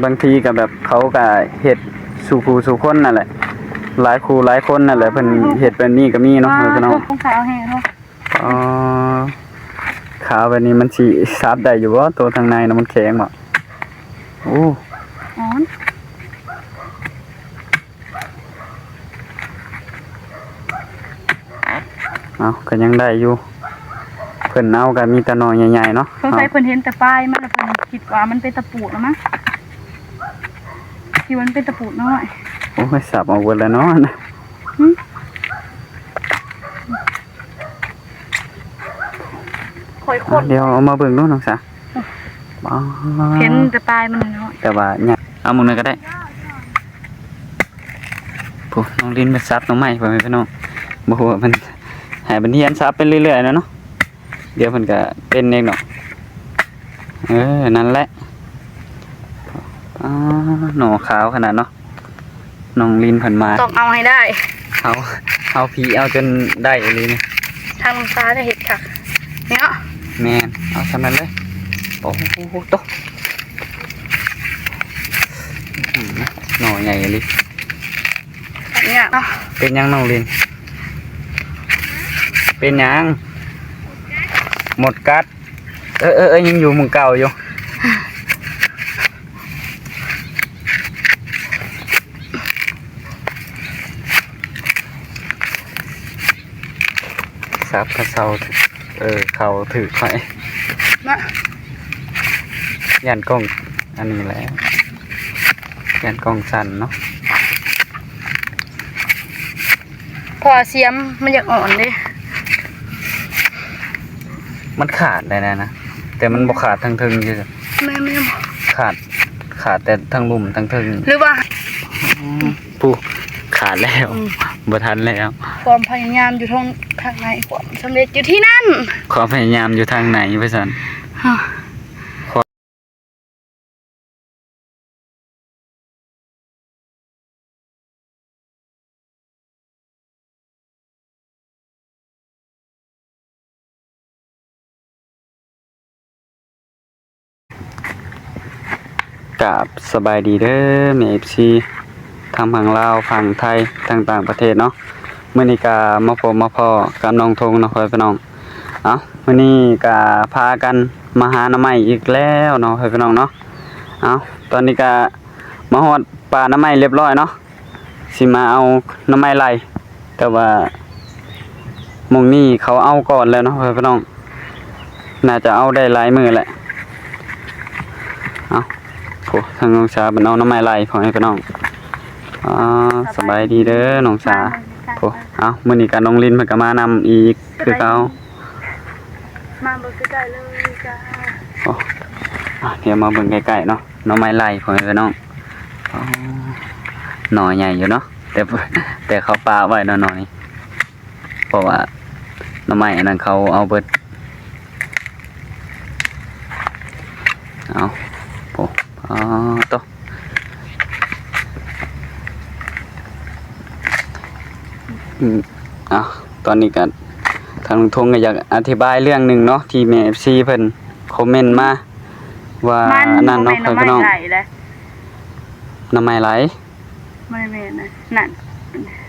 ບາງທີກໍແບບເຂົາກໍເຮັດສູ່ຜູ້ສູ່ຄົນນັ້ນແຫຼະ ຫຼາຍຄູ່ຫຼາຍຄົນນັ້ນແຫຼະ ເພິ່ນເຮັດແບບນີ້ກໍມີເນາະ ພີ່ນ້ອງ. ຂາວແຮງເນາະ. ອໍ ຂາວແບບນີ້ມັນຊິສັບໄດ້ຢູ່ບໍ່? ໂຕທາງໃນນະມັນແຂງບໍ່? ໂອ້ ອ່ອນ. ເອົາ ກໍຍັງໄດ້ຢູ່ ເພິ່ນເອົາກໍມີແຕ່ໜໍ່ໃຫຍ່ໆເນາະ. ສົງໄສເພິ່ນເຫັນແຕ່ປາຍມັນ ແລ້ວເພິ່ນຄິດວ່າມັນເປັນຕະປູດລະມັ້ງ ຄິດວ່າມັນເປັນຕະປູດນ້ອຍ. ໂອ້ຍ ສັບອອກເບິດແລ້ວເນາະ. ຫຶ? ຂ້ອຍຄົ້ນ ດຽວເອົາມາເບິ່ງດູນ້ອງສາ. ອືມ ອໍ ເຫັນແຕ່ປາຍມັນເນາະ ແຕ່ວ່າຍັງ ເອົາໝ່ອງນັ້ນກໍໄດ້. ຜູ້ນ້ອງລິນໄປສັບໜໍ່ໄມ້ ພໍ່ແມ່ພີ່ນ້ອງ ບໍ່ຮູ້ວ່າມັນ ໃຫ້ມັນຮຽນສັບໄປເລື້ອຍໆແຫຼະເນາະ ດຽວເພິ່ນກໍເປັນເອງດອກ. ເອີ ນັ້ນແຫຼະ. ອໍ ໜໍ່ຂາວຂະໜາດເນາະ. ນ້ອງລິນເພິ່ນມາ ຕ້ອງເອົາໃຫ້ໄດ້ ເຮົາ ເຮົາພີເອົາຈົນໄດ້ອີ່ຫຼີນີ້. ທາງນ້ອງສາໄດ້ເຮັດຄັກນີ້ເນາະ. ແມ່ນ ເອົາສ່ຳນັ້ນເລີຍ. ໂອ້ໂຫ ໂຕ ອືມ ໜໍ່ໃຫຍ່ອີ່ຫຼີ. ຍາກເນາະ. ເປັນຫຍັງນ້ອງລິນ? ເປັນຫຍັງ? ມົດກັດ. ເອີໆ ຍັງຢູ່ໝ່ອງເກົ່າຢູ່. ສັບກະເຊົາ ເອີ ເຂົ້າຖືກຂ້ອຍນະ. ຢ້ານກ້ອງອັນນີ້ແຫຼະ ຢ້ານກ້ອງສັ່ນເນາະ. ເພາະວ່າສຽມມັນຢາກອ່ອນເດ້. ມັນຂາດໄດ້ນະ ແຕ່ມັນບໍ່ຂາດທາງເທິງຊື່. ແມ່ນໆ ຂາດ ຂາດແຕ່ທາງລຸ່ມທາງເທິງ ຫຼືວ່າ ອືມ ຜູ້ຂາດແລ້ວ. ອືມ ບໍ່ທັນແລ້ວ. ຄວາມພະຍາຍາມຢູ່ທາງ ທາງໃນ ຄວາມສຳເລັດຢູ່ທີ່ນັ້ນ. ຄວາມພະຍາຍາມຢູ່ທາງໃນວ່າຊັ້ນ. ຮະ. ກາບສະບາຍດີເດີແມ່ເອັຟຊີ ທັງຝັ່ງລາວ ຝັ່ງໄທ ທັງຕ່າງປະເທດເນາະ. ມື້ນີ້ກະມາພົບມາພໍ້ກັບນ້ອງທົງເນາະ ພໍ່ແມ່ພີ່ນ້ອງ. ເອົ້າ ມື້ນີ້ກະພາກັນມາຫາໜໍ່ໄມ້ອີກແລ້ວເນາະ ພໍ່ແມ່ພີ່ນ້ອງເນາະ. ເອົ້າ ຕອນນີ້ກະມາຮອດປ່າໜໍ່ໄມ້ລຽບລ້ອຍເນາະ ຊິມາເອົາໜໍ່ໄມ້ໄລ່ ແຕ່ວ່າໝ່ອງນີ້ເຂົາເອົາກ່ອນແລ້ວເນາະ ພໍ່ແມ່ພີ່ນ້ອງ. ໜ້າຈະເອົາໄດ້ຫຼາຍມື້ແຫຼະ. ເອົ້າ ໂອ້ ທາງນ້ອງສາເພິ່ນເອົາໜໍ່ໄມ້ໄລ່ ພໍ່ແມ່ພີ່ນ້ອງ. ອ່າ ສະບາຍດີເດີນ້ອງສາ. ໂອ້ ເອົ້າ ມື້ນີ້ກະນ້ອງລິນເພິ່ນກະມານຳອີກຄືເກົ່າ. ມາເບິ່ງໃກ້ໆເລີຍຈ້າ. ໂອ້ ອ່ະ ດຽວມາເບິ່ງໃກ້ໆເນາະ ໜໍ່ໄມ້ໄລ່ ພໍ່ແມ່ພີ່ນ້ອງ. ອໍ ໜໍ່ໃຫຍ່ຢູ່ເນາະ ແຕ່ ແຕ່ເຂົາປະໄວ້ເນາະ ໜໍ່ນີ້ ເພາະວ່າໜໍ່ໄມ້ອັນນັ້ນເຂົາເອົາເບິດ. ເອົາ ໂອ້ ອໍ ໂຕ ອືມ ອ່ະ ຕອນນີ້ກະທາງລຸງທົງກະຢາກອະທິບາຍເລື່ອງໜຶ່ງເນາະ ທີ່ແມ່ເອັຟຊີເພິ່ນຄອມເມັນມາວ່າ ມັນ ອັນນັ້ນເນາະ ພໍ່ແມ່ພີ່ນ້ອງ. ໜໍ່ໄມ້ໄລ່ ບໍ່ແມ່ນນະ ນັ້ນ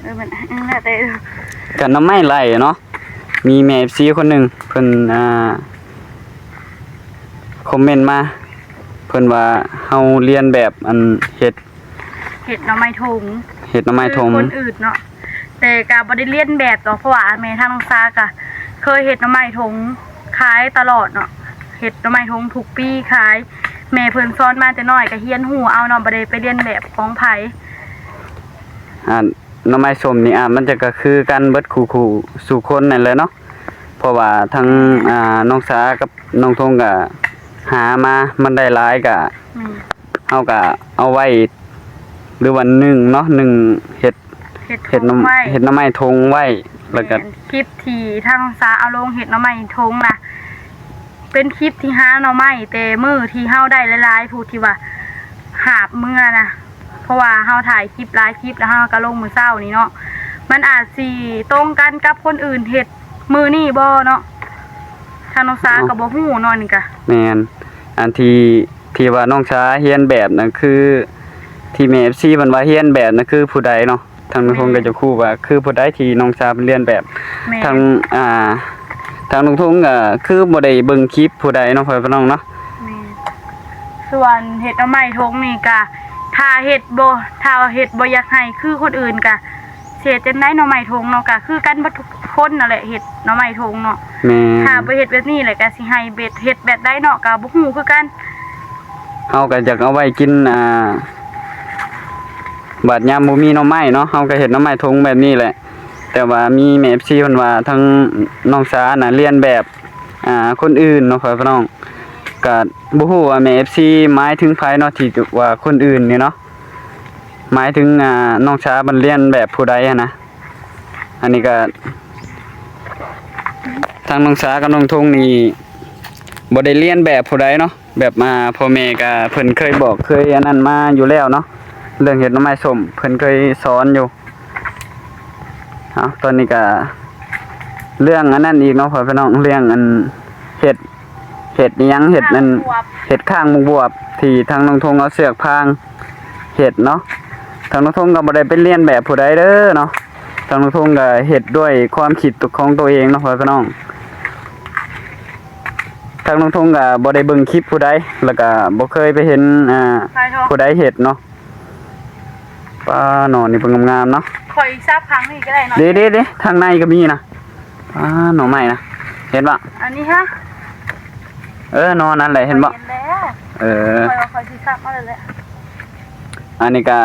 ເອີ ມັນ ເອີ ແລ້ວແຕ່ ກະໜໍ່ໄມ້ໄລ່ເນາະ. ມີແມ່ເອັຟຊີຄົນໜຶ່ງເພິ່ນ ອ່າ ຄອມເມັນມາ ເພິ່ນວ່າເຮົາລຽນແບບ ອັນ ເຮັດ ເຮັດໜໍ່ໄມ້ຖົງ ເຮັດໜໍ່ໄມ້ຖົງ ຄືຄົນອື່ນເນາະ ແຕ່ກະບໍ່ໄດ້ລຽນແບບດອກ ເພາະວ່າແມ່ທາງນ້ອງສາກະເຄີຍເຮັດໜໍ່ໄມ້ຖົງຂາຍຕະຫຼອດເນາະ ເຮັດໜໍ່ໄມ້ຖົງທຸກປີຂາຍ. ແມ່ເພິ່ນສອນມາແຕ່ນ້ອຍ ກະຮຽນຮູ້ເອົາເນາະ ບໍ່ໄດ້ໄປລຽນແບບຂອງໃຜ. ອັນ ໜໍ່ໄມ້ສົ້ມນີ້ ອາ ມັນຈະກະຄືກັນເບິດຄູ່ ຄູ່ສູ່ຄົນນັ້ນແຫຼະເນາະ ເພາະວ່າທັງ ອາ ນ້ອງສາກັບນ້ອງທົງກະຫາມາ ມັນໄດ້ຫຼາຍກະ ແມ່ນ ເຮົາກະເອົາໄວ້ ຫຼືວ່າໜຶ້ງເນາະ ໜຶ້ງເຮັດ ເຮັດຖົງໄວ້ ເຮັດໜໍ່ ເຮັດໜໍ່ໄມ້ຖົງໄວ້ ແລ້ວກະ ແມ່ນ ຄລິບທີ່ທາງນ້ອງສາເອົາລົງເຮັດໜໍ່ໄມ້ຖົງນະ ເປັນຄລິບທີ່ຫາໜໍ່ໄມ້ແຕ່ມື້ທີ່ເຮົາໄດ້ຫຼາຍໆ ຜູ້ທີ່ວ່າຫາບເມືອນະ ເພາະວ່າເຮົາຖ່າຍຄລິບຫຼາຍຄລິບ ແລ້ວເຮົາກະລົງມື້ເຊົ້ານີ້ເນາະ ມັນອາດຊິຕົງກັນກັບຄົນອື່ນເຮັດມື້ນີ້ບໍ່ເນາະ ທາງນ້ອງສາກະບໍ່ຮູ້ເນາະ ນີ້ກະ ແມ່ນ ອັນທີ່ ທີ່ວ່ານ້ອງຊາຮຽນແບບນັ້ນ ຄືທີ່ແມ່ເອັຟຊີເພິ່ນວ່າຮຽນແບບນັ້ນ ຄືຜູ້ໃດເນາະ? ທາງນ້ອງທົງກໍຢາກຮູ້ວ່າຄືຜູ້ໃດທີ່ນ້ອງຊາເພິ່ນລຽນແບບ. ແມ່ນ ທາງ ອ່າ ທາງນ້ອງທົງກໍຄືບໍ່ໄດ້ເບິ່ງຄລິບຜູ້ໃດເນາະ ພໍ່ແມ່ພີ່ນ້ອງເນາະ. ແມ່ນ ສ່ວນເຮັດໜໍ່ໄມ້ຖົງນີ້ກະ ຖ້າເຮັດບໍ່ ຖ້າເຮັດບໍ່ຢາກໃຫ້ຄືຄົນອື່ນກະ ຊິເຮັດຈັ່ງໃດ ໜໍ່ໄມ້ຖົງເນາະ ກະຄືກັນເບິດທຸກຄົນນັ້ນແຫຼະ ເຮັດໜໍ່ໄມ້ຖົງເນາະ. ແມ່ນ ຖ້າບໍ່ເຮັດແບບນີ້ແຫຼະ ກະຊິໃຫ້ເຮັດແບບໃດເນາະ ກະບໍ່ຮູ້ຄືກັນ. ເຮົາກໍຢາກເອົາໄວ້ກິນ ອ່າ ບາດຍາມບໍ່ມີໜໍ່ໄມ້ເນາະ ເຮົາກໍເຮັດໜໍ່ໄມ້ຖົງແບບນີ້ແຫຼະ. ແຕ່ວ່າມີແມ່ເອັຟຊີເພິ່ນວ່າທາງນ້ອງຊານະລຽນແບບ ອ່າ ຄົນອື່ນເນາະ ພໍ່ແມ່ພີ່ນ້ອງ. ກໍບໍ່ຮູ້ວ່າແມ່ເອັຟຊີໝາຍເຖິງໃຜເນາະ ທີ່ວ່າຄົນອື່ນນີ້ເນາະ ໝາຍເຖິງ ອ່າ ນ້ອງຊາເພິ່ນລຽນແບບຜູ້ໃດຫັ້ນນະ. ອັນນີ້ກໍ ທາງນ້ອງຊາກັບນ້ອງທົງນີ້ບໍ່ໄດ້ລຽນແບບຜູ້ໃດເນາະ ແບບ ອ່າ ພໍ່ແມ່ກໍເພິ່ນເຄີຍບອກ ເຄີຍອັນນັ້ນມາຢູ່ແລ້ວເນາະ ເລື່ອງເຮັດໜໍ່ໄມ້ສົ້ມ ເພິ່ນເຄີຍສອນຢູ່. ເອົາ ຕອນນີ້ກໍເລື່ອງອັນນັ້ນອີກເນາະ ພໍ່ແມ່ພີ່ນ້ອງ ເລື່ອງອັນເຮັດ ເຮັດອີ່ຫຍັງ ເຮັດນັ້ນ ຂ້າງໝາກບວບ ເຮັດຂ້າງໝາກບວບ ທີ່ທາງນ້ອງທົງເອົາເຊືອກພາງເຮັດເນາະ. ທາງນ້ອງທົງກໍບໍ່ໄດ້ໄປລຽນແບບຜູ້ໃດເດີເນາະ ທາງນ້ອງທົງກໍເຮັດດ້ວຍຄວາມຄິດຂອງຕົວເອງເນາະ ພໍ່ແມ່ພີ່ນ້ອງ. ທາງນ້ອງທົງກໍບໍ່ໄດ້ເບິ່ງຄລິບຜູ້ໃດ ແລ້ວກໍບໍ່ເຄີຍໄປເໜັນ ອ່າ ຜູ້ໃດເຮັດເນາະ. ປ້າ ໜໍ່ນີ້ເພິ່ນງາມໆເນາະ. ຂ້ອຍສັບທາງນີ້ກໍໄດ້ເນາະ. ເດ້ໆໆ ທາງໃນກໍມີນະ. ປ້າ ໜໍ່ໄມ້ນະ ເຫັນບໍ່? ອັນນີ້ຮະ? ເອີ ໜໍ່ນັ້ນແຫຼະ ເຫັນບໍ່? ຂ້ອຍເຫັນແລ້ວ. ເອີ ຂ້ອຍວ່າຂ້ອຍຊິສັບມາແລ້ວແຫຼະ. ອັນນີ້ກໍ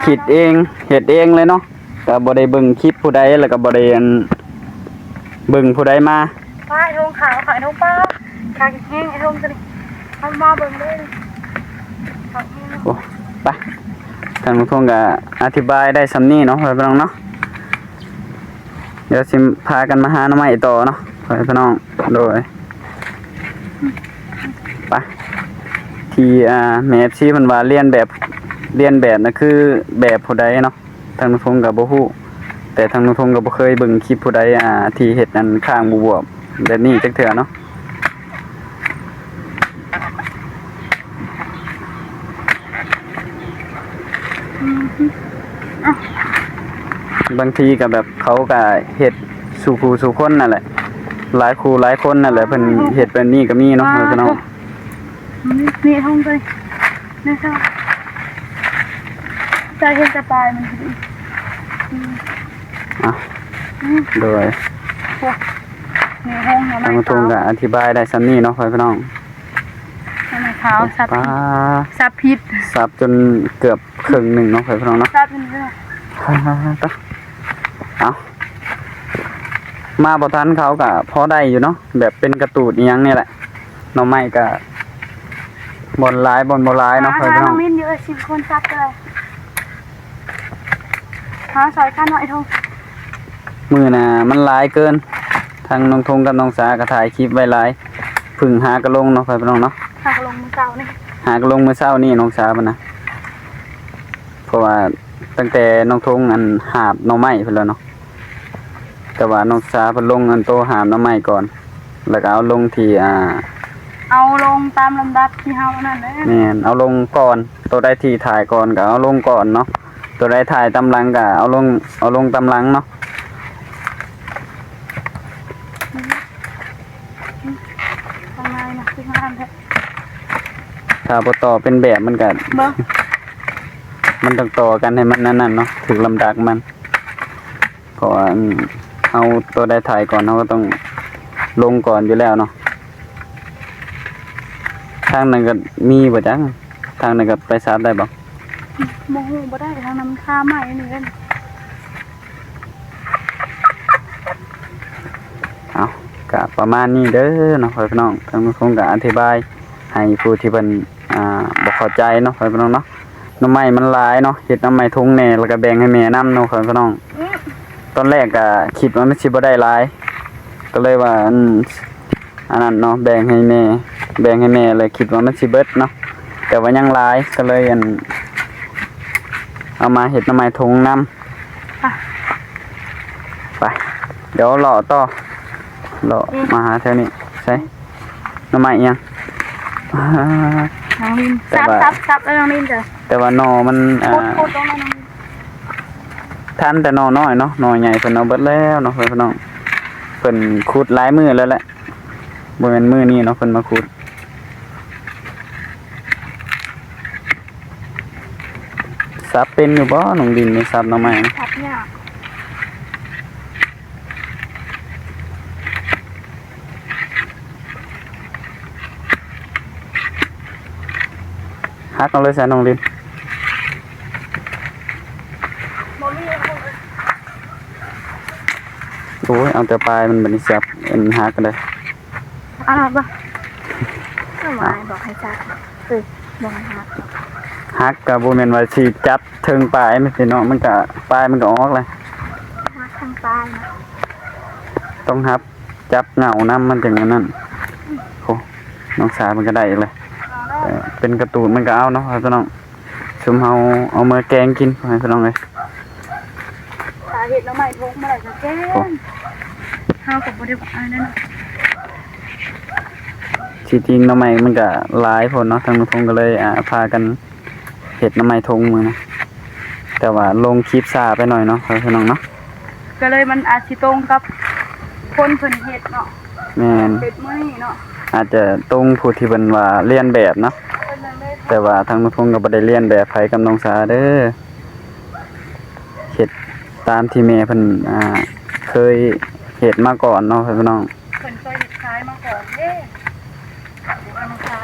ຄິດເອງ ເຮັດເອງເລີຍເນາະ. ກໍບໍ່ໄດ້ເບິ່ງຄລິບຜູ້ໃດ ແລ້ວກໍບໍ່ໄດ້ ອັນ ເບິ່ງຜູ້ໃດມາ. ປ້າ ໄອ້ທົງຂາວ ຂາວ ໄອ້ທົງ ປ້າ ຂາແຮງ ໄອ້ທົງຕົວນີ້ ເຮົາມາເບິ່ງເດີ ຂາແຮງ. ໂອ້ ໄປ ທາງລຸງທົງກໍອະທິບາຍໄດ້ສ່ຳນີ້ເນາະ ພໍ່ແມ່ພີ່ນ້ອງເນາະ. ດຽວຊິພາກັນມາຫາໜໍ່ໄມ້ຕໍ່ເນາະ ພໍ່ແມ່ພີ່ນ້ອງ. ໂດຍ ໄປ ທີ່ ອ່າ ແມ່ເອັຟຊີເພິ່ນວ່າລຽນແບບ ລຽນແບບນະ ຄືແບບຜູ້ໃດເນາະ? ທາງລຸງທົງກໍບໍ່ຮູ້ ແຕ່ທາງລຸງທົງກໍບໍ່ເຄີຍເບິ່ງຄລິບຜູ້ໃດ ອ່າ ທີ່ເຮັດອັນຂ້າງບວບໆແບບນີ້ຈັກເທື່ອເນາະ. ບາງທີກໍແບບເຂົາກໍເຮັດສູ່ຄູ່ສູ່ຄົນນັ້ນແຫຼະ ຫຼາຍຄູ່ຫຼາຍຄົນນັ້ນແຫຼະ ເພິ່ນເຮັດແບບນີ້ກໍມີເນາະ ພີ່ນ້ອງ. ນີ້ ນີ້ ຫ້ອງເລີຍ ນີ້ ຈະເຫັນແຕ່ປາຍມັນ. ອືມ ອ່ະ ອືມ ໂດຍ ໂອ້ ນີ້ຫ້ອງ ທາງລຸງທົງກໍອະທິບາຍໄດ້ສ່ຳນີ້ເນາະ ພີ່ນ້ອງ. ອັນນັ້ນຂາວ ສັບຜິດ ສັບຜິດ ສັບຈົນເກືອບເຄິ່ງໜຶ່ງເນາະ ພີ່ນ້ອງເນາະ. ສັບຢູ່ນີ້ ເອົາ ມາບໍ່ທັນເຂົາກໍພໍໄດ້ຢູ່ເນາະ ແບບເປັນກະຕູດອີ່ຫຍັງນີ້ແຫຼະ. ໜໍ່ໄມ້ກໍບ່ອນຫຼາຍບ່ອນບໍ່ຫຼາຍເນາະ ພີ່ນ້ອງ. ນ້ອງມິນຢູ່ ເອີ ສິບຄົນສັບເລີຍ. ຫາຊ່ອຍກັນເນາະ ໄອ້ທົງ. ມື້ໜ້າມັນຫຼາຍເກີນ ທາງນ້ອງທົງກັບນ້ອງສາກໍຖ່າຍຄລິບໄວ້ຫຼາຍ ເພິ່ງຫາກະລົງເນາະ ພີ່ນ້ອງເນາະ. ຫາກະລົງມື້ເຊົ້ານີ້ ຫາກະລົງມື້ເຊົ້ານີ້ນ້ອງສາເພິ່ນນະ. ເພາະວ່າຕັ້ງແຕ່ນ້ອງທົງອັນຫາບໜໍ່ໄມ້ພຸ້ນແລ້ວເນາະ ແຕ່ວ່ານ້ອງສາເພິ່ນລົງອັນໂຕຫາບໜໍ່ໄມ້ກ່ອນ ແລ້ວກໍເອົາລົງທີ່ ອ່າ ເອົາລົງຕາມລຳດັບທີ່ເຮົາອັນນັ້ນແຫຼະ. ແມ່ນ ເອົາລົງກ່ອນ ໂຕໃດທີ່ຖ່າຍກ່ອນກໍເອົາລົງກ່ອນເນາະ ໂຕໃດຖ່າຍຕາມຫຼັງກໍເອົາລົງ ເອົາລົງຕາມຫຼັງເນາະ. ຖ້າບໍ່ຕໍ່ເປັນແບບມັນກໍ ມັນຕ້ອງຕໍ່ກັນໃຫ້ມັນອັນນັ້ນເນາະ ຖືກລຳດັບມັນ. ເພາະວ່າ ເຮົາໂຕໃດຖ່າຍກ່ອນ ເຮົາກໍຕ້ອງລົງກ່ອນຢູ່ແລ້ວເນາະ. ທາງນັ້ນກໍມີບໍ່ຈັກ ທາງນັ້ນກໍໄປສາບໄດ້ບໍ່? ບໍ່ຮູ້ ບໍ່ໄດ້ ທາງນັ້ນມັນຄາໄມ້ນີ້ເດ້. ເອົາ ກະປະມານນີ້ເດີເນາະ ພໍ່ແມ່ພີ່ນ້ອງ. ທາງລຸງທົງກະອະທິບາຍໃຫ້ຜູ້ທີ່ເພິ່ນ ອ່າ ບໍ່ເຂົ້າໃຈເນາະ ພໍ່ແມ່ພີ່ນ້ອງເນາະ. ໜໍ່ໄມ້ມັນຫຼາຍເນາະ ເຮັດໜໍ່ໄມ້ຖົງແດ່ ແລ້ວກະແບ່ງໃຫ້ແມ່ນຳເນາະ ພໍ່ແມ່ພີ່ນ້ອງ. ຕອນແລກກະຄິດວ່າມັນຊິບໍ່ໄດ້ຫຼາຍ ກໍເລີຍວ່າ ອັນ ອັນນັ້ນເນາະ ແບ່ງໃຫ້ແມ່ ແບ່ງໃຫ້ແມ່ ແລ້ວຄິດວ່າມັນຊິເບິດເນາະ ແຕ່ວ່າຍັງຫຼາຍ ກໍເລີຍ ອັນ ເອົາມາເຮັດໜໍ່ໄມ້ຖົງນຳ. ໄປ ດຽວເລາະຕໍ່ ເລາະ ອືມ ມາຫາແຖວນີ້. ໃສ ໜໍ່ໄມ້ອີ່ຫຍັງ? ອ່າ ນ້ອງລິນ ແຕ່ວ່າ ສັບໆໆ ແລ້ວນ້ອງລິນເດີ ແຕ່ວ່າໜໍ່ມັນ ອ່າ ຂຸດໆ ລົງແລ້ວນ້ອງລິນ ທັນແຕ່ໜໍ່ນ້ອຍເນາະ ໜໍ່ໃຫຍ່ເພິ່ນເອົາເບິດແລ້ວເນາະ ເພື່ອນພີ່ນ້ອງ ເພິ່ນຂຸດຫຼາຍມື້ແລ້ວແຫຼະ ບໍ່ແມ່ນມື້ນີ້ເນາະ ເພິ່ນມາຂຸດ. ສັບເປັນຢູ່ບໍ່ນ້ອງລິນນີ້ ສັບໜໍ່ໄມ້? ສັບຍາກ. ຫັກເອົາເລີຍຊະນ້ອງລິນ. ບໍ່ມີ. ໂອ້ຍ ເອົາແຕ່ປາຍມັນ ບັດນີ້ສັບ ອັນຫັກເດ້. ອ່າ ບໍ່ ສະບາຍ ບອກໃຫ້ຈັບ ເອີ ບອກໃຫ້ຫັກ ຫັກກໍບໍ່ແມ່ນວ່າຊິຈັບເທິງປາຍມັນຊິເນາະ ມັນກໍ ປາຍມັນກໍອອກແຫຼະ ຫັກເທິງປາຍນະ ຕ້ອງຮັບຈັບເຫງົ້ານຳ ມັນຈັ່ງອັນນັ້ນ. ໂອ້ ນ້ອງສາເພິ່ນກໍໄດ້ອີກແລ້ວ ເອີ ເປັນກະຕູນມັນກໍເອົາເນາະ ພີ່ນ້ອງ. ຊຸມເຮົາເອົາເມືອແກງກິນ ພໍ່ແມ່ພີ່ນ້ອງເອີຍ. ຖ້າເຮັດໜໍ່ໄມ້ຖົງມາໄດ້ກໍແກງ ໂອ້ ເຮົາກໍບໍ່ໄດ້ວ່າອັນນັ້ນ. ທີ່ຈິງໜໍ່ໄມ້ມັນກໍຫຼາຍໂພດເນາະ ທາງລຸງທົງກໍເລີຍ ອ່າ ພາກັນເຮັດໜໍ່ໄມ້ຖົງມື້ນີ້ ແຕ່ວ່າລົງຄລິບຊ້າໄປໜ້ອຍເນາະ ພໍ່ແມ່ພີ່ນ້ອງເນາະ. ກໍເລີຍມັນອາດຊິຕົງກັບຄົນເພິ່ນເຮັດເນາະ. ແມ່ນ ເຮັດມື້ນີ້ເນາະ ອາດຈະຕົງຜູ້ທີ່ເພິ່ນວ່າລຽນແບບເນາະ ເພິ່ນຍັງໄດ້ ແຕ່ວ່າທາງລຸງທົງກໍບໍ່ໄດ້ລຽນແບບໃຜກັບນ້ອງສາເດີ ເຮັດຕາມທີ່ແມ່ເພິ່ນ ອ່າ ເຄີຍເຮັດມາກ່ອນເນາະ ພີ່ນ້ອງ ເພິ່ນເຄີຍເຮັດຂາຍມາກ່ອນເດ້ ທາງສາ.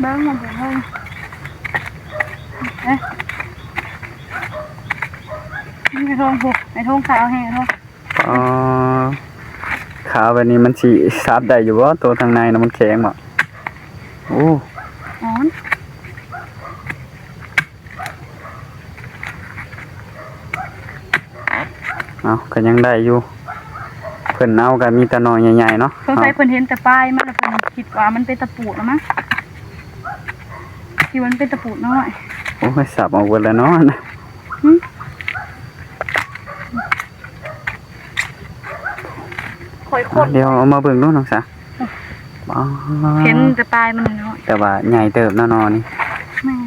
ເບິ່ງມັນເປັນເບິ່ງ ເອີ ໄອ້ທົງພຸ້ນ ໄອ້ທົງຂາວແຮງເນາະ. ອໍ ຂາວແບບນີ້ມັນຊິສັບໄດ້ຢູ່ບໍ່? ໂຕທາງໃນນະມັນແຂງບໍ່? ໂອ້ ອ່ອນ ເອົາ ກໍຍັງໄດ້ຢູ່ ເພິ່ນເອົາກໍມີແຕ່ໜໍ່ໃຫຍ່ໆເນາະ. ສົງໄສເພິ່ນເຫັນແຕ່ປາຍມັນ ແລ້ວເພິ່ນຄິດວ່າມັນເປັນຕະປູດລະມັ້ງ ທີ່ວ່າມັນເປັນຕະປູດນ້ອຍ. ໂອ້ຍ ສັບອອກເບິດແລ້ວເນາະ. ຫຶ? ຂ້ອຍຄົ້ນ ດຽວເອົາມາເບິ່ງດູນ້ອງສາ. ອໍ ເຫັນແຕ່ປາຍມັນເນາະ ແຕ່ວ່າໃຫຍ່ເຕີບເນາະ ໜໍ່ນີ້. ແມ່ນ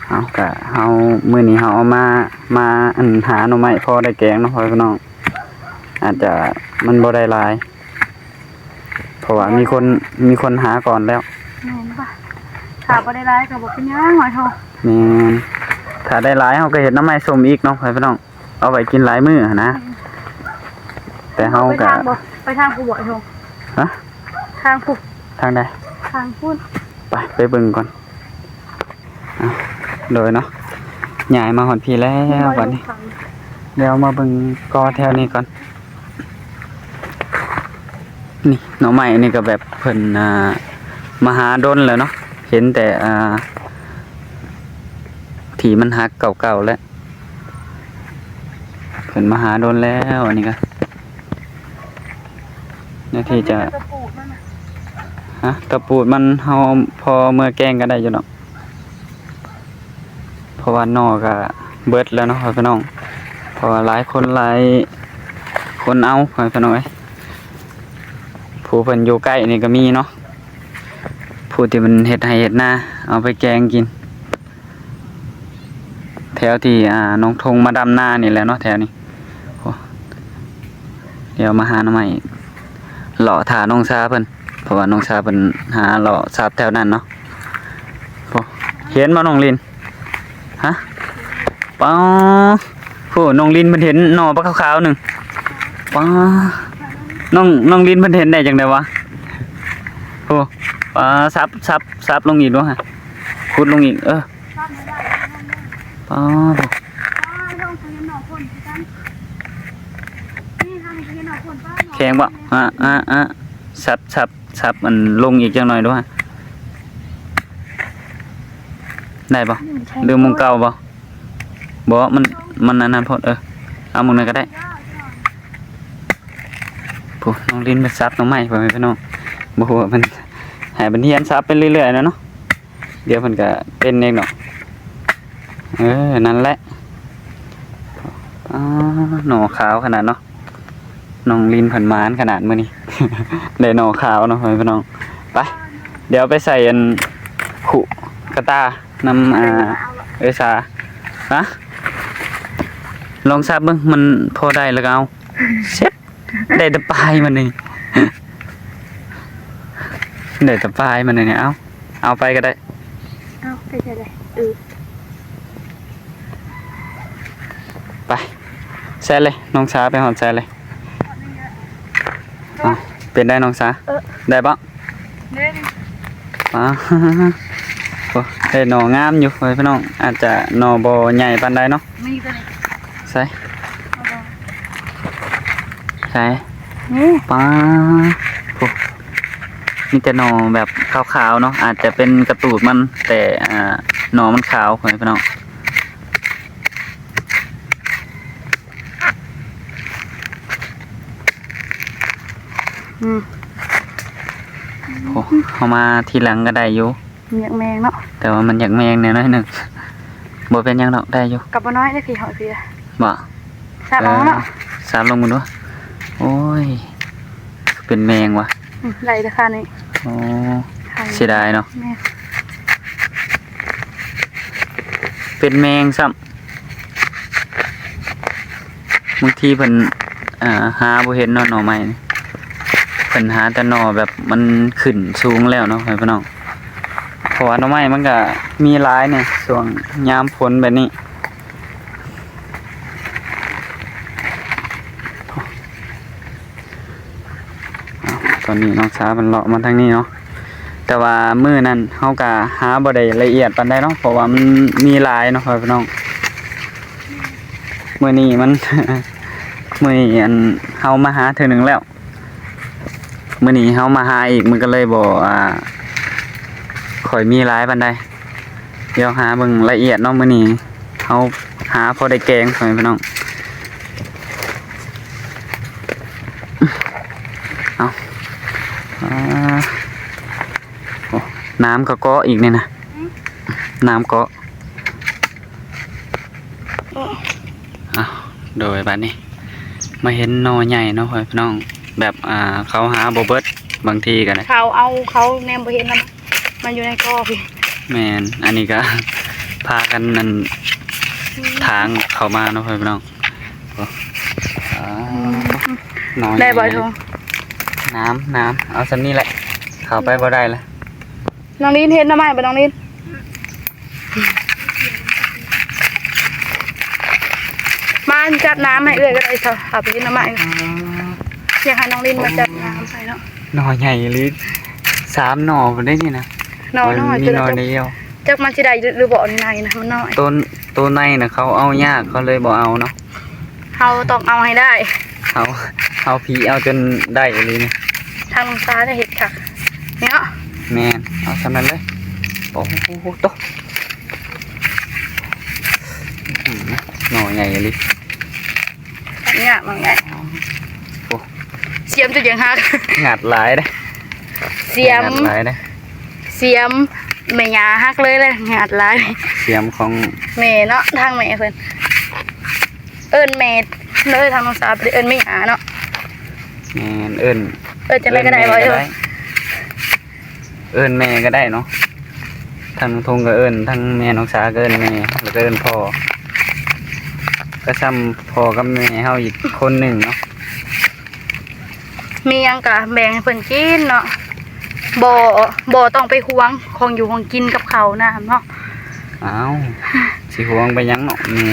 ເອົາ ກະເຮົາ ມື້ນີ້ເຮົາເອົາມາ ມາ ອັນ ຫາໜໍ່ໄມ້ພໍໄດ້ແກງເນາະ ພໍ່ແມ່ພີ່ນ້ອງ. ອາດຈະມັນບໍ່ໄດ້ຫຼາຍ ເພາະວ່າມີຄົນ ມີຄົນຫາກ່ອນແລ້ວ. ແມ່ນບໍ່? ຖ້າບໍ່ໄດ້ຫຼາຍກໍບໍ່ເປັນຫຍັງ ຫອຍທອງ. ແມ່ນ ຖ້າໄດ້ຫຼາຍເຮົາກໍເຮັດໜໍ່ໄມ້ສົ້ມອີກເນາະ ພໍ່ແມ່ພີ່ນ້ອງ. ເອົາໄວ້ກິນຫຼາຍມື້ຫັ້ນນະ. ອືມ ແຕ່ເຮົາກະ ໄປທາງບໍ່? ໄປທາງຜູ້ບໍ່ ໄອ້ທົງ? ຮະ? ທາງຜູ້ ທາງໃດ? ທາງພຸ້ນ. ໄປ ໄປເບິ່ງກ່ອນ. ອ່ະ ໂດຍເນາະ ຍ້າຍມາຮອດພີ້ແລ້ວບັດນີ້. ດຽວມາເບິ່ງກໍແຖວນີ້ກ່ອນ. ນີ້ ໜໍ່ໄມ້ນີ້ກໍແບບເພິ່ນ ອ່າ ມາຫາດົນແລ້ວເນາະ ເຫັນແຕ່ ອ່າ ທີ່ມັນຫັກເກົ່າໆແລ້ວ. ເພິ່ນມາຫາດົນແລ້ວ ອັນນີ້ກໍ ແນວທີ່ຈະ ຕະປູດມັນນະ ຮະ? ຕະປູດມັນ ເຮົາພໍເມືອແກງກໍໄດ້ຢູ່ດອກ ເພາະວ່າໜໍ່ກໍເບິດແລ້ວເນາະ ພໍ່ແມ່ພີ່ນ້ອງ. ເພາະວ່າຫຼາຍຄົນ ຫຼາຍຄົນເອົາ ພໍ່ແມ່ພີ່ນ້ອງເອີຍ. ຜູ້ເພິ່ນຢູ່ໃກ້ນີ້ກໍມີເນາະ ຜູ້ທີ່ມັນເຮັດໄຮ່ເຮັດນາ ເອົາໄປແກງກິນ. ແຖວທີ່ ອ່າ ນ້ອງທົງມາດຳນານີ້ແຫຼະເນາະ ແຖວນີ້. ໂອ້ ດຽວມາຫາໜໍ່ໄມ້ ເລາະຖ້ານ້ອງຊາເພິ່ນ ເພາະວ່ານ້ອງຊາເພິ່ນຫາເລາະສັບແຖວນັ້ນເນາະ. ໂອ້ ເຫັນບໍ່ນ້ອງລິນ? ຮະ? ປ້າ ໂອ້ ນ້ອງລິນເພິ່ນເຫັນໜໍ່ບັກຂາວໆໜຶ່ງ. ປ້າ ນ້ອງ ນ້ອງລິນເພິ່ນເຫັນໄດ້ຈັ່ງໃດວະ? ໂອ້ ປ້າ ສັບ ສັບ ສັບລົງອີກດູຮະ ຂຸດລົງອີກ ເອີ. ປ້າ ແຂງບໍ່? ອະ ອະ ອະ ສັບ ສັບ ສັບ ອັນ ລົງອີກຈັກໜ້ອຍດູຮະ ໄດ້ບໍ່? ຫຼືໝ່ອງເກົ່າບໍ່? ບໍ່ ມັນ ມັນອັນນັ້ນໂພດ ເອີ ເອົາໝ່ອງນັ້ນກໍໄດ້. ຜູ້ ນ້ອງລິນເພິ່ນສັບໜໍ່ໄມ້ ພໍ່ແມ່ພີ່ນ້ອງ ບໍ່ຮູ້ວ່າເພິ່ນ ໃຫ້ເພິ່ນຮຽນສັບໄປເລື້ອຍໆແຫຼະເນາະ ດຽວເພິ່ນກະເປັນເອງດອກ. ເອີ ນັ້ນແຫຼະ. ອາ ໜໍ່ຂາວຂະໜາດເນາະ. ນ້ອງລິນເພິ່ນໝານຂະໜາດມື້ນີ້ ໄດ້ໜໍ່ຂາວເນາະ ພໍ່ແມ່ພີ່ນ້ອງ. ໄປ ດຽວໄປໃສ່ອັນຄຸກະຕ່ານຳ ອ່າ ເອື້ອຍສາ. ຮະ ລອງສັບເບິ່ງ ມັນພໍໄດ້ແລ້ວກໍເອົາ. ເສັດ ໄດ້ແຕ່ປາຍມັນນີ້ ໄດ້ແຕ່ປາຍມັນນີ້. ເອົາ ເອົາໄປກໍໄດ້. ເອົາໄປໃສລະ? ເອີ ໄປ ໃສ່ເລີຍ ນ້ອງສາ ໄປຮອດໃສ່ເລີຍ. ເອົາ ເປັນໄດ໋ນ້ອງສາ? ເອີ ໄດ້ບໍ່? ເດ້ ອາ ໂອ້ ໄດ້ໜໍ່ງາມຢູ່ ພໍ່ແມ່ພີ່ນ້ອງ. ອາດຈະໜໍ່ບໍ່ໃຫຍ່ປານໃດເນາະ. ມີຕົວນີ້ ໃສ່ ເອົາບໍ່ ໃສ່ ນີ້ ປາ ໂອ້ ມີແຕ່ໜໍ່ແບບຂາວໆເນາະ ອາດຈະເປັນກະຕູດມັນ ແຕ່ ອ່າ ໜໍ່ມັນຂາວ ພໍ່ແມ່ພີ່ນ້ອງ. ອືມ ໂອ້ ເຮົາມາທີຫຼັງກໍໄດ້ຢູ່ ມັນຢາກແມງເນາະ ແຕ່ວ່າມັນຢາກແມງແດ່ໜ້ອຍໜຶ່ງ. ບໍ່ເປັນຫຍັງດອກ ໄດ້ຢູ່. ກັບບໍ່ນ້ອຍເດ້ພີ່ ເຮົາເສຍ ບໍ່? ສາດເອົາເນາະ ເອີ ສາດລົງເບິ່ງດູ. ໂອ້ຍ ເປັນແມງວະ. ອືມ ໄດ້ແຕ່ຄານີ້. ໂອ້ ເສຍດາຍເນາະ. ແມ່ນ ເປັນແມງຊ້ຳ. ບາງທີເພິ່ນ ອ່າ ຫາບໍ່ເຫັນເນາະ ໜໍ່ໄມ້ນີ້ ເພິ່ນຫາແຕ່ໜໍ່ແບບມັນຂຶ້ນສູງແລ້ວເນາະ ພໍ່ແມ່ພີ່ນ້ອງ. ເພາະວ່າໜໍ່ໄມ້ມັນກະມີຫຼາຍໃນຊ່ວງຍາມຝົນແບບນີ້. ຕອນນີ້ນ້ອງສາເພິ່ນເລາະມາທາງນີ້ເນາະ ແຕ່ວ່າມື້ນັ້ນເຮົາກະຫາບໍ່ໄດ້ລະອຽດປານໃດເນາະ ເພາະວ່າມັນມີຫຼາຍເນາະ ພໍ່ແມ່ພີ່ນ້ອງ. ມື້ນີ້ມັນ ມື້ນີ້ອັນ ເຮົາມາຫາເທື່ອໜຶ່ງແລ້ວ ມື້ນີ້ເຮົາມາຫາອີກ ມັນກໍເລີຍບໍ່ ອ່າ ຄ່ອຍມີຫຼາຍປານໃດ. ດຽວຫາເບິ່ງລະອຽດເນາະ ມື້ນີ້ເຮົາຫາພໍໄດ້ແກງ ພໍ່ແມ່ພີ່ນ້ອງ. ເອົາ ອ່າ ໂອ້ ນ້ຳກໍເກາະອີກນີ້ນະ ນ້ຳເກາະ. ເອົາ ໂດຍ ບາດນີ້ມາເຫັນໜໍ່ໃຫຍ່ເນາະ ພໍ່ແມ່ພີ່ນ້ອງ ແບບ ອ່າ ເຂົາຫາບໍ່ເບິດ ບາງທີກໍໄດ້ ເຂົາເອົາ ເຂົາແນມບໍ່ເຫັນນຳ ມັນຢູ່ໃນກໍພີ້. ແມ່ນ ອັນນີ້ກໍພາກັນ ອັນ ອືມ ຖາງເຂົ້າມາເນາະ ພໍ່ແມ່ພີ່ນ້ອງ. ໂອ້ ອ່າ ອືມ ໜໍ່ໃຫຍ່ ໄດ້ບໍ່ທອງ? ນ້ຳ ນ້ຳ ເອົາສ່ຳນີ້ແຫຼະ ເຂົ້າໄປບໍ່ໄດ້ລະ. ນ້ອງລິນເຫັນໜໍ່ໄມ້ບໍ່ນ້ອງລິນ? ມາຈັດນ້ຳໃຫ້ເອື້ອຍກໍໄດ້ ເອົາໄປເຮັດໜໍ່ໄມ້. ອໍ ຢາກໃຫ້ນ້ອງລິນມາຈັດນ້ຳໃຫ້ເນາະ. ໜໍ່ໃຫຍ່ອີ່ຫຼີ ສາມໜໍ່ພຸ້ນເດ້ນີ້ນະ. ໜໍ່ນ້ອຍ ມີໜໍ່ດຽວ ຈັກມັນຊິໄດ້ຫຼືບໍ່ ໃນນະ ມັນນ້ອຍ. ໂຕ ໂຕໃນນະ ເຂົາເອົາຍາກ ເຂົາເລີຍບໍ່ເອົາເນາະ. ເຮົາຕ້ອງເອົາໃຫ້ໄດ້ ເຮົາ ເຮົາຜີເອົາຈົນໄດ້ອີ່ຫຼີນີ້. ທາງນ້ອງສາໄດ້ເຮັດຄັກເນາະ. ແມ່ນ ເອົາສ່ຳນັ້ນເລີຍ. ໂອ້ໂຫ ໂຕ ໜໍ່ໃຫຍ່ອີ່ຫຼີ ຍາກໜໍ່ໃຫຍ່. ໂອ້ ສຽມຈົນຢາກຫັກ ຫງັດຫຼາຍເດ້ ສຽມ ຫງັດຫຼາຍເດ້ ສຽມແມ່ຍ່າຫັກເລີຍແຫຼະ ຫງັດຫຼາຍ. ສຽມຂອງແມ່ເນາະ ທາງແມ່ເພິ່ນ ເອີ້ນແມ່ເລີຍ ທາງນ້ອງສາວບໍ່ໄດ້ເອີ້ນແມ່ຫຍັງເນາະ. ແມ່ນ ເອີ້ນ ເອີ້ນຈັ່ງໃດກໍໄດ້ ເອີ້ນແມ່ກໍໄດ້ ເວົ້າຢູ່ ເອີ້ນແມ່ກໍໄດ້ເນາະ. ທາງທຸງກໍເອີ້ນ ທາງແມ່ນ້ອງສາກໍເອີ້ນແມ່ ແລ້ວກໍເອີ້ນພໍ່ ກໍຊ່ຳພໍ່ກັບແມ່ເຮົາອີກຄົນໜຶ່ງເນາະ. ມີຫຍັງກະແບ່ງໃຫ້ເພິ່ນກິນເນາະ ບໍ່ ບໍ່ຕ້ອງໄປຫວງຂອງຢູ່ຂອງກິນກັບເຂົ້ານ້ຳເນາະ. ອ້າວ ຊິຫວງໄປຫຍັງເນາະ ແມ່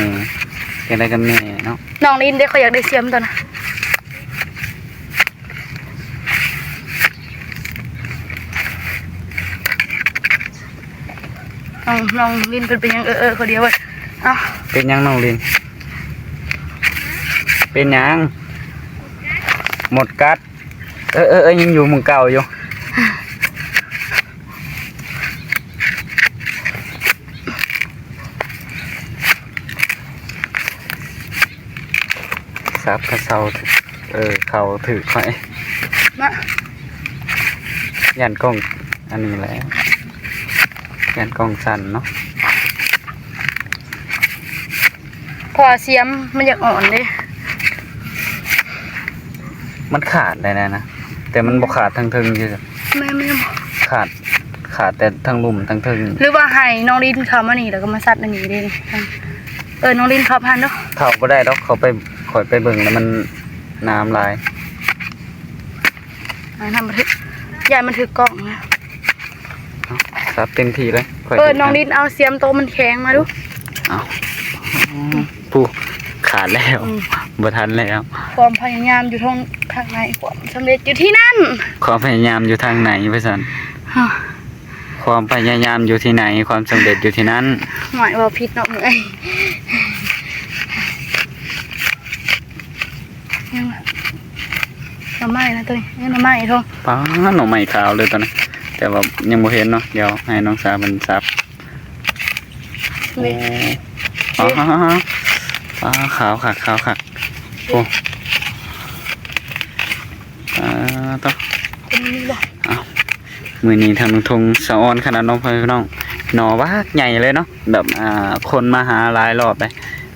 ຈັ່ງໃດກໍແມ່ເນາະ. ນ້ອງລິນເດ້ ຂ້ອຍຢາກໄດ້ສຽມຕົວນະ. ນ້ອງ ນ້ອງລິນເພິ່ນເປັນຫຍັງເອີໆຄົນດຽວເວີຍ. ເອົ້າ ເປັນຫຍັງນ້ອງລິນ ເປັນຫຍັງ? ມົດກັດ. ເອີໆ ຍັງຢູ່ໝ່ອງເກົ່າຢູ່. ສັບກະເຊົາ ເອີ ເຂົ້າຖືກຂ້ອຍນະ. ຢ້ານກ້ອງ ອັນນີ້ແຫຼະ ແກ່ນກ້ອງສັ້ນເນາະ ເພາະວ່າສຽມມັນຢາກອ່ອນເດ້. ມັນຂາດໄດ້ແນ່ນະ ແຕ່ມັນບໍ່ຂາດທາງເທິງຊື່ ແມ່ນ ຂາດ ຂາດແຕ່ທາງລຸ່ມທາງເທິງ. ຫຼືວ່າໃຫ້ນ້ອງລິນເຂົ້າມານີ້ ແລ້ວກໍມາຊັດອັນນີ້ເດ້ ເອີ້ນນ້ອງລິນເຂົ້າພັນເນາະ. ເຂົ້າບໍ່ໄດ້ດອກ ເຂົ້າໄປ ຂ້ອຍໄປເບິ່ງແລ້ວມັນ ນ້ຳຫຼາຍ ອ່າ ນ້ຳມັນຖືກ ຢ້ານມັນຖືກກ້ອງນະ. ເອົາ ສັບເຕັມທີ່ເລີຍ ຂ້ອຍ ເອີ ເຮັດ ນ້ອງລິນເອົາສຽມໂຕມັນແຂງມາດູ. ເອົາ ອືມ ຜູ້ ຂາດແລ້ວ ອືມ ບໍ່ທັນແລ້ວ. ຄວາມພະຍາຍາມຢູ່ທາງ ທາງໃນ ຄວາມສຳເລັດຢູ່ທີ່ນັ້ນ. ຄວາມພະຍາຍາມຢູ່ທາງໃນ ວ່າຊັ້ນ. ຮະ ຄວາມພະຍາຍາມຢູ່ທີ່ໃນ ຄວາມສຳເລັດຢູ່ທີ່ນັ້ນ. ຫວຍ ເວົ້າຜິດເນາະ ເມື່ອຍ. ຫຍັງວະ ໜໍ່ໄມ້ນະໂຕນີ້ ເອີ ໜໍ່ໄມ້ໂທ. ປ້າ ໜໍ່ໄມ້ຂາວເລີຍໂຕນີ້ ແຕ່ວ່າຍັງບໍ່ເຫັນເນາະ. ດຽວໃຫ້ນ້ອງສາວເພິ່ນສັບ. ໂອ້ ນີ້ ປ້າ ປ້າ ຂາວຄັກ ຂາວຄັກ. ໂອ້ ອ່າ ໂຕ ເປັນນີ້ບໍ່? ອ້າວ ມື້ນີ້ທາງລຸງທົງສະອອນຂະໜາດເນາະ ພໍ່ແມ່ພີ່ນ້ອງ ໜໍ່ບັກໃຫຍ່ເລີຍເນາະ. ແບບ ອ່າ ຄົນມາຫາຫຼາຍລອບແລ້ວ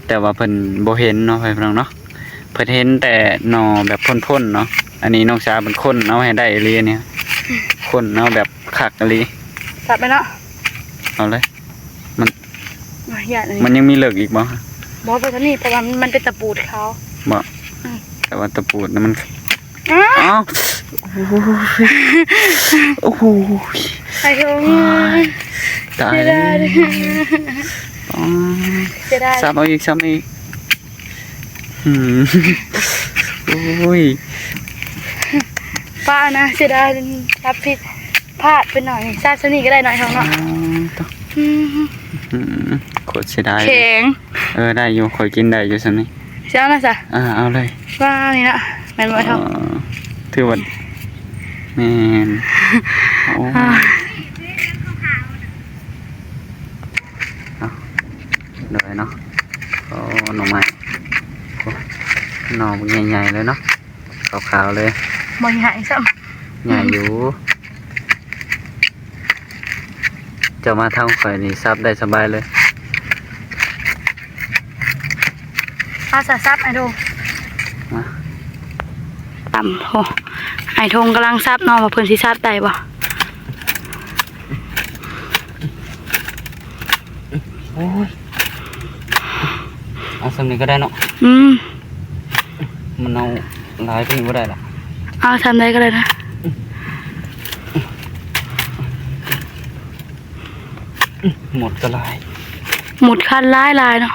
ແຕ່ວ່າເພິ່ນບໍ່ເຫັນເນາະ ພໍ່ແມ່ພີ່ນ້ອງເນາະ. ເພິ່ນເຫັນແຕ່ໜໍ່ແບບພົ້ນໆເນາະ. ອັນນີ້ນ້ອງສາວເພິ່ນຄົ້ນເອົາໃຫ້ໄດ້ອີ່ຫຼີນີ້ ຄົ້ນເອົາແບບຄັກອີ່ຫຼີ. ສັບໄປເນາະ ເອົາເລີຍ. ມັນ ໂອ້ຍ ຢ້ານອັນນີ້ ມັນຍັງມີເລິກອີກບໍ່? ບໍ່ ໄປເທົ່ານີ້ ເພາະວ່າມັນເປັນຕະປູດຂາວ. ບໍ່? ອືມ ແຕ່ວ່າຕະປູດນະມັນ ອ້າວ ອ້າວ ໂອ້ຍ ໂອ້ໂຫ ໄອ້ໂຫ ຕາຍ ເສຍດາຍ ອໍ ເສຍດາຍ ສັບເອົາອີກ ສັບເອົາອີກ. ອືມ ໂອ້ຍ ປ້ານະ ເສຍດາຍ ສັບຜິດ ພາດໄປໜ້ອຍ ສັບສ່ຳນີ້ກໍໄດ້ໜ້ອຍທອງເນາະ. ອໍ ໂອ້ ອືມ ອືມ ໂຄດເສຍດາຍ ແຂງ. ເອີ ໄດ້ຢູ່ ຂ້ອຍກິນໄດ້ຢູ່ສ່ຳນີ້. ຊິເອົານະຊະ? ອ່າ ເອົາເລີຍ ວ່ານີ້ນະ ແມ່ນບໍ່ທອງ? ເອີ ຖືວ່າ ແມ່ນ. ໂອ້ ອ່າ ເອົາ ໂດຍເນາະ. ໂອ້ ໜໍ່ໄມ້ ໂອ້ ໜໍ່ບັກໃຫຍ່ໆເລີຍເນາະ ຂາວໆເລີຍ. ບໍ່ໃຫຍ່ຊ້ຳ ໃຫຍ່ຢູ່. ເຈົ້າມາທາງຂ້ອຍນີ້ສັບໄດ້ສະບາຍເລີຍ. ມາສະ ສັບອ້າຍໂດງ ມາ ຕຳ. ໂອ້ ອ້າຍໂດງກຳລັງສັບເນາະ ວ່າເພິ່ນຊິສັບໄດ້ບໍ່. ໂອ້ຍ ເອົາສ່ຳນີ້ກໍໄດ້ເນາະ. ອືມ ມັນເອົາຫຼາຍກວ່ານີ້ບໍ່ໄດ້ລະ ເອົາສ່ຳໃດກໍໄດ້ນະ. ໝົດກໍຫຼາຍ ໝົດຄັນຫຼາຍໆເນາະ.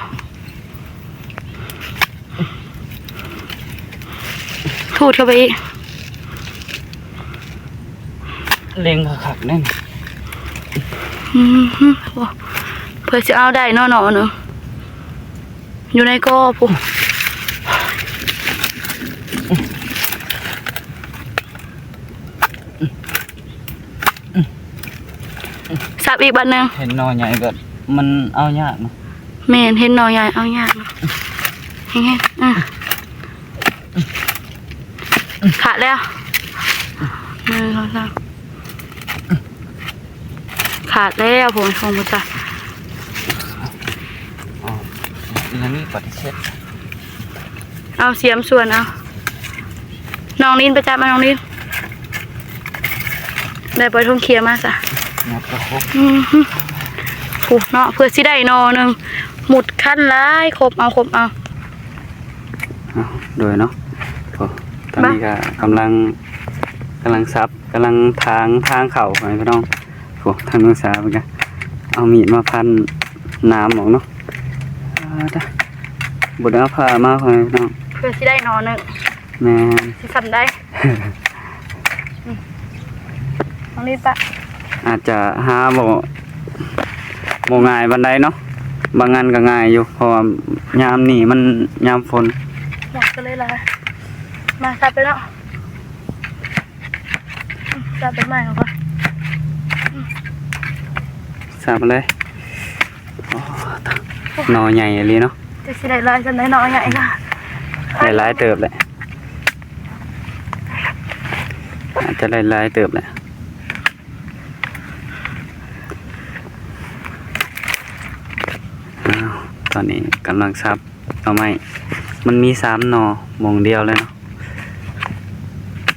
ຂູດເຂົ້າໄປອີກ ເລັງຄັກໆແນ່ນ. ອືມ ໂອ້ ເພື່ອຊິເອົາໄດ້ເນາະ ເນາະ ເນາະ ຢູ່ໃນກໍພຸ້ນ. ສັບອີກບາດໜຶ່ງ. ເຫັນໜໍ່ໃຫຍ່ກໍມັນເອົາຍາກເນາະ. ແມ່ນ ເຫັນໜໍ່ໃຫຍ່ເອົາຍາກເນາະ. ແຮງໆ ອື ຂາດແລ້ວ ໜຶ່ງ ສອງ ສາມ ຂາດແລ້ວ. ໂອ້ຍ ຂອງບໍ່ຈັກ ອໍ ອັນນີ້ປະຕິເສດ. ເອົາສຽມສ່ວນເອົາ. ນ້ອງລິນໄປຈັບມາ ນ້ອງລິນ. ໄດ້ ປ່ອຍໂທງເຂ້ຍມາຊະ. ອືມ ໂອ້ເນາະ ເພື່ອຊິໄດ້ໜໍ່ໜຶ່ງ ໝຸດຄັນຫຼາຍ ຄົບເອົາ ຄົບເອົາ. ເອົາ ໂດຍເນາະ ໂອ້ ຕອນນີ້ກໍກຳລັງ ກຳລັງສັບ ກຳລັງຖາງ ຖາງເຂົ້າ ພໍ່ແມ່ພີ່ນ້ອງ. ໂອ້ ທາງນ້ອງສາວເພິ່ນກໍເອົາມີດມາພັນໜາມອອກເນາະ. ອ່າ ຕະ ບໍ່ໄດ້ເອົາຜ້າມາ ພໍ່ແມ່ພີ່ນ້ອງ ເພື່ອຊິໄດ້ໜໍ່ໜຶ່ງ. ແມ່ນ ຊິສ່ຳໃດ. ອືມ ນ້ອງລິນປະ ອາດຈະຫາບໍ່ ບໍ່ງ່າຍປານໃດເນາະ. ບາງອັນກໍງ່າຍຢູ່ ເພາະວ່າຍາມນີ້ມັນຍາມຝົນ. ຢາກກໍເລີຍລະ ມາສັບໄປເນາະ. ອືມ ສັບໄປໃໝ່ເອົາກ່ອນ. ອືມ ສັບໄປເລີຍ. ອໍ ຕາ ໜໍ່ໃຫຍ່ອີ່ຫຼີເນາະ. ຈັກຊິໄດ້ຫຼາຍສ່ຳໃດ ໜໍ່ໃຫຍ່ກໍໄດ້ຫຼາຍເຕີບແຫຼະ ອາດຈະໄດ້ຫຼາຍເຕີບແຫຼະ. ຕອນນີ້ກຳລັງສັບໜໍ່ໄມ້ ມັນມີສາມໜໍ່ໝ່ອງດຽວເລີຍເນາະ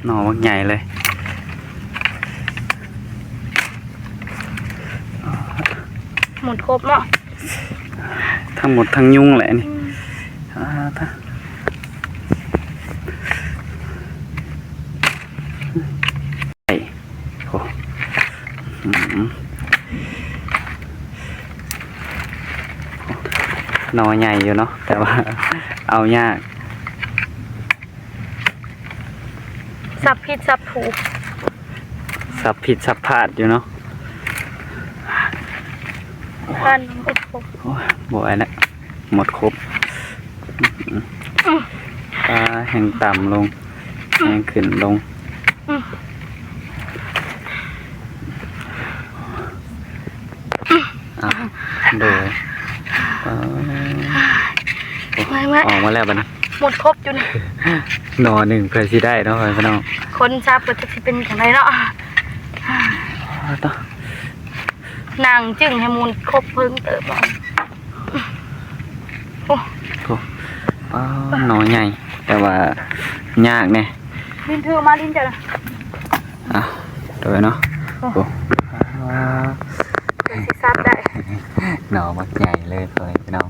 ໜໍ່ບັກໃຫຍ່ເລີຍ ໝົດຄົບເນາະ ທັງໝົດທັງຍຸງແຫຼະນີ້ ອືມ ອ່າ ຕາ ໄປ ໂອ້ ອືມ ໜໍ່ໃຫຍ່ຢູ່ເນາະ ແຕ່ວ່າເອົາຍາກ ສັບຜິດສັບຖືກ ສັບຜິດສັບພາດຢູ່ເນາະ ພັນ ໂອ້ ບໍ່ໄຫວແລ້ວ ໝົດຄົບ ອືມ ອ່າ ແຮງຕ່ຳລົງ ອືມ ແຮງຂຶ້ນລົງ ອືມ ອ່າ ໂດຍ ເອີ ໂອ້ ເມື່ອຍ ເມື່ອຍ ອອກມາແລ້ວບັດນີ້ ໝົດຄົບຢູ່ນີ້ ໜໍ່ໜຶ່ງເພື່ອຊິໄດ້ເນາະ ພໍ່ແມ່ພີ່ນ້ອງ ຄົນສັບກໍຈັກຊິເປັນຈັ່ງໃດເນາະ ອ່າ ຕາ ນັ່ງຈຶ່ງໃຫ້ໝູ່ຄົບເພິ່ງເຕີບ ໂອ້ ໂອ້ ປ້າ ໜໍ່ໃຫຍ່ ແຕ່ວ່າຍາກແດ່ ລິນຖືມາ ລິນເຈົ້ານະ ອ່ະ ໂດຍເນາະ ໂອ້ ໂອ້ ອ່າ ເພິ່ນຊິສັບໄດ້ ໜໍ່ບັກໃຫຍ່ເລີຍ ພໍ່ແມ່ພີ່ນ້ອງ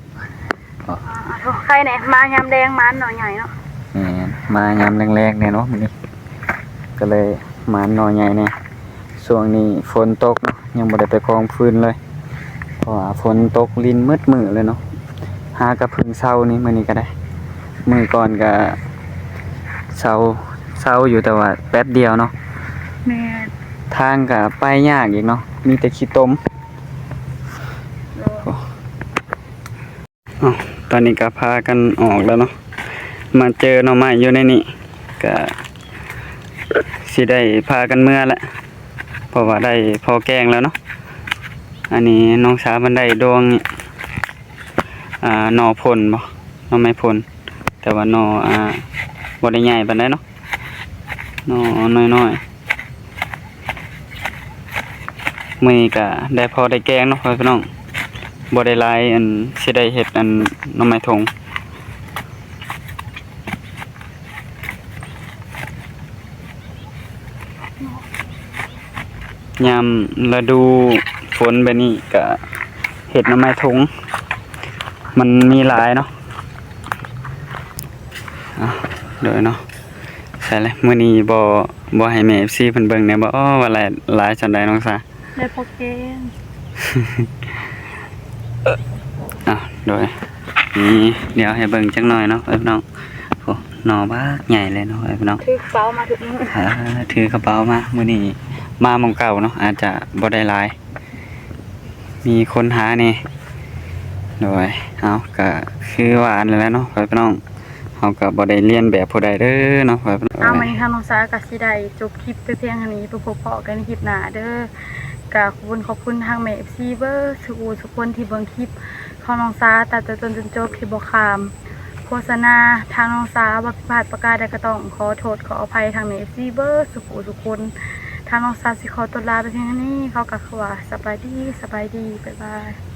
ໂອ້ ອ່າ ໂທ້ ໄຄແດ່ ມາຍາມແລງ ມາໜໍ່ໃຫຍ່ເນາະ ແມ່ນ ມາຍາມແລງໆແດ່ເນາະມື້ນີ້ ກໍເລີຍມາໜໍ່ໃຫຍ່ແດ່ ຊ່ວງນີ້ຝົນຕົກເນາະ ຍັງບໍ່ໄດ້ໄປກອງຟືນເລີຍ ເພາະວ່າຝົນຕົກລິນໝົດມື້ເລີຍເນາະ ຫາກະເພິ່ງເຊົານີ້ ມື້ນີ້ກໍໄດ້ ມື້ກ່ອນກະເຊົາ ເຊົາຢູ່ ແຕ່ວ່າແປັບດຽວເນາະ ແມ່ນ ທາງກະໄປຍາກອີກເນາະ ມີແຕ່ຂີ້ຕົມ ໂອ້ ເອົ້າ ຕອນນີ້ກໍພາກັນອອກແລ້ວເນາະ ມາເຈີໜໍ່ໄມ້ຢູ່ໃນນີ້ ກໍຊິໄດ້ພາກັນເມືອແຫຼະ ເພາະວ່າໄດ້ພໍແກງແລ້ວເນາະ ອັນນີ້ນ້ອງສາວເພິ່ນໄດ້ດວງ ອ່າ ໜໍ່ພົ່ນບໍ ໜໍ່ໄມ້ພົ່ນ ແຕ່ວ່າໜໍ່ ອ່າ ບໍ່ໄດ້ໃຫຍ່ປານໃດເນາະ ໜໍ່ນ້ອຍໆ ມື້ນີ້ກະໄດ້ພໍໄດ້ແກງເນາະ ພໍ່ແມ່ພີ່ນ້ອງ ບໍ່ໄດ້ຫຼາຍ ອັນ ຊິໄດ້ເຮັດ ອັນ ໜໍ່ໄມ້ຖົງ ຍາມລະດູຝົນແບບນີ້ກະເຮັດໜໍ່ໄມ້ຖົງ ມັນມີຫຼາຍເນາະ ອ່ະ ໂດຍເນາະ ໃສ່ແລ້ວ ມື້ນີ້ບໍ່ ບໍ່ໃຫ້ແມ່ເອັຟຊີເພິ່ນເບິ່ງແດ່ບໍ ວ່າຫຼາຍ ຫຼາຍສ່ຳໃດນ້ອງສາ ໄດ້ພໍແກງ ອ່ະ ໂດຍ ນີ້ ດຽວໃຫ້ເບິ່ງຈັກໜ້ອຍເນາະ ພີ່ນ້ອງ ໂອ້ ໜໍ່ບັກໃຫຍ່ເລີຍເນາະ ພີ່ນ້ອງ ຖືກະເປົາມາທຸກມື້ ອ່າ ຖືກະເປົາມາ ມື້ນີ້ມາໝ່ອງເກົ່າເນາະ ອາດຈະບໍ່ໄດ້ຫຼາຍ ມີຄົນຫາແດ່ ໂດຍ ເອົາ ກະຄືວ່ານັ້ນແຫຼະເນາະ ພີ່ນ້ອງ ເຮົາກໍບໍ່ໄດ້ລຽນແບບຜູ້ໃດເດີເນາະ ເອົາ ມື້ນີ້ທາງນ້ອງສາກໍຊິໄດ້ຈົບຄລິບໄປພຽງເທົ່ານີ້ ໄປພົບພໍ້ກັນໃນຄລິບໜ້າເດີ ກໍຂອບຄຸນ ຂອບຄຸນທາງແມ່ເອັຟຊີເບິດສູ່ຜູ້ສູ່ຄົນທີ່ເບິ່ງຄລິບຂອງນ້ອງສາຕັ້ງແຕ່ຕົ້ນຈົນຈົບ ທີ່ບໍ່ຂ້າມໂຄສະນາທາງນ້ອງສາ ວ່າຜິດພາດປະການໃດກໍຕ້ອງຂໍໂທດຂໍອະໄພທາງແມ່ເອັຟຊີເບິດສູ່ຜູ້ສູ່ຄົນ ທາງນ້ອງສາຊິຂໍຕົວລາໄປພຽງເທົ່ານີ້ ຂໍກ່າວຄຳວ່າສະບາຍດີ ສະບາຍດີ ບາຍບາຍ.